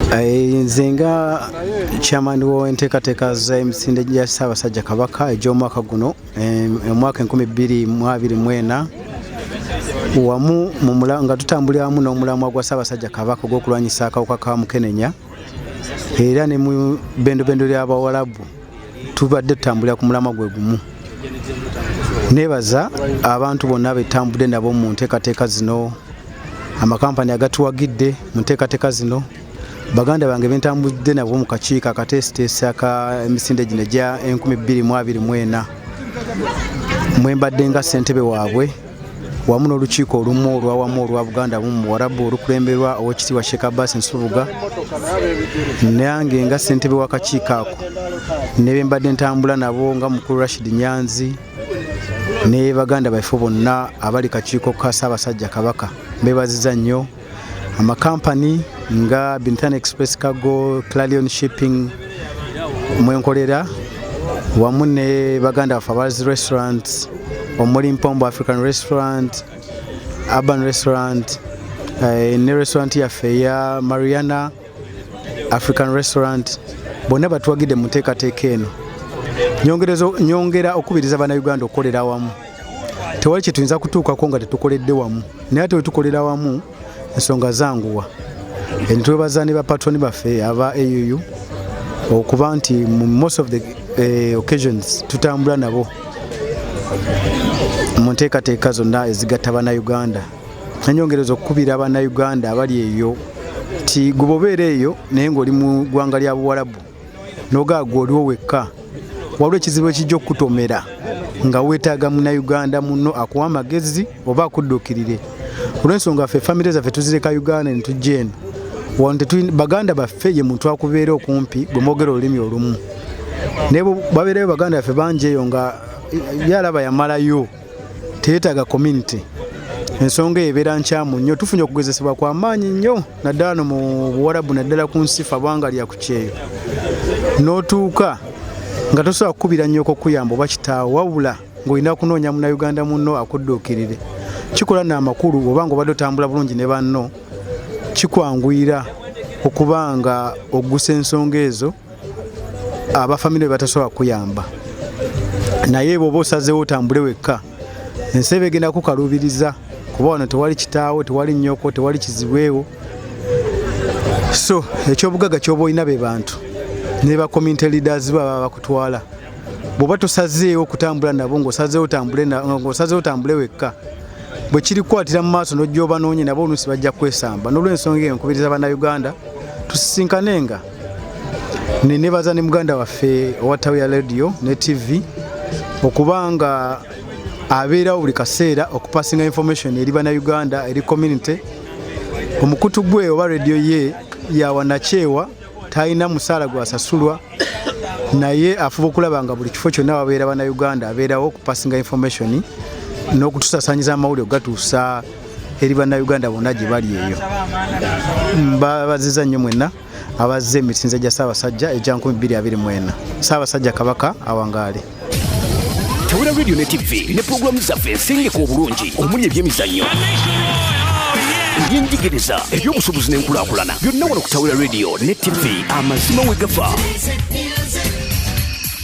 Nze nga chairman w'enteekateeka z'emisinde gya Ssaabasajja Kabaka egy'omwaka guno, omwaka 2024, wamu nga tutambulira wamu n'omulamwa gwa Ssaabasajja Kabaka ogw'okulwanyisa akawuka ka mukenenya, era ne mu bendobendo ly'Abawalabu tubadde tutambulira ku mulamwa gwe gumu. Nebaza abantu bonna betambudde nabo mu nteekateeka zino, amakampani agatuwagidde mu nteekateeka zino, baganda bange bentambudde nabo mu kakiiko akateesiteesi aka emisinde gino egya 2024, mwembadde nga ssentebe waabwe, wamu n'olukiiko olumu olwawamu olwa Buganda mu Buwarabu olukulemberwa Oweekitiibwa Sheikh Abbas Nsubuga, nange nga ssentebe w'akakiiko ako, ne bembadde ntambula nabo nga mukulu Rashid Nyanzi ne baganda baffe bonna abali kakiiko ka Ssaabasajja Kabaka. Mbebaziza nnyo. Amakampani nga Bintan Express Cargo, Clarion Shipping mwenkolera, wamu ne baganda baffe abazi restaurants omuli Mpombo African Restaurant, Urban Restaurant, ne restaurant yaffe eya Mariana African Restaurant, bonna batuwagidde mu nteekateeka eno. Nyongera okubiriza Bannayuganda okukolera awamu. Tewali kye tuyinza kutuukako nga tetukoledde wamu, naye ate wetukolera wamu ensonga zanguwa. Ntwebaza ne bapatroni baffe aba AUU okuba nti mu most of the occasions tutambula nabo mu nteekateeka zonna ezigatta Bannayuganda. Nanyongereza okukubira Bannayuganda abali eyo nti gwe bw'obeera eyo naye ng'oli mu ggwanga lya Buwalabu nogaa gwe oliwo wekka, waliwo ekizibu ekijja okukutomera nga weetaaga Munnayuganda munno akuwa amagezi oba akudduukirire. Olw'ensonga ffe famire zaffe tuzireka Uganda ne tujja eno, wano baganda baffe ye muntu akubeera okumpi bwe mwogera olulimi olumu, naye babeerayo baganda baffe bangi eyo nga yalaba yamalayo, teyeetaaga community. Ensonga eyo ebeera nkyamu nnyo. Tufunye okugezesebwa kwa maanyi nnyo, naddala no mu Buwarabu, naddala ku nsifa bwanga lya ku kyeyo, n'otuuka nga tosobola kukubira nnyoko okuyamba oba kitaawo, wabula ng'olina kunoonya Munnayuganda munno akudduukirire. Kikola nno amakulu oba nga obadde otambula bulungi ne banno, kikwanguyira okuba nga oggusa ensonga ezo abafamire be batasobola kukuyamba. Naye bw'oba osazeewo otambule wekka, ensi eba egenda kukaluubiriza, kuba wano tewali kitaawo, tewali nnyoko, tewali kizibwewo. So ekyobugagga kyoba olina be bantu ne ba community leaders bo ababa bakutwala. Bw'oba tosazeewo kutambula nabo, ng'osazeewo otambule wekka, bwe kirikukwatira mu maaso n'ojja obanoonye nabo, oluusi bajja kwesamba. N'olw'ensonga eyo nkubiriza Bannayuganda tusisinkanenga. Nenebaza ne muganda waffe owa Tawera Radio ne TV okuba nga abeerawo buli kaseera okupasinga information eri Bannayuganda, eri community. Omukutu gwe oba radio ye yawanakyewa, talina musaala gwasasulwa, naye afuba okulaba nga buli kifo kyonna wabeera Bannayuganda abeerawo okupasinga information n'okutusasanyiza amawulire okugatuusa eri Bannayuganda bonna gye bali eyo. Mbabaziza nnyo mwenna abazze emisinze gya Ssaabasajja egya 2024. Ssaabasajja Kabaka awangaale. Tawera Radio ne TV ne pulogulaamu zaffe ensengeka obulungi omuli ebyemizannyo, ebyenjigiriza, ebyobusuubuzi n'enkulaakulana, byonna wano ku Tawera Radio ne TV. Amazima we gava.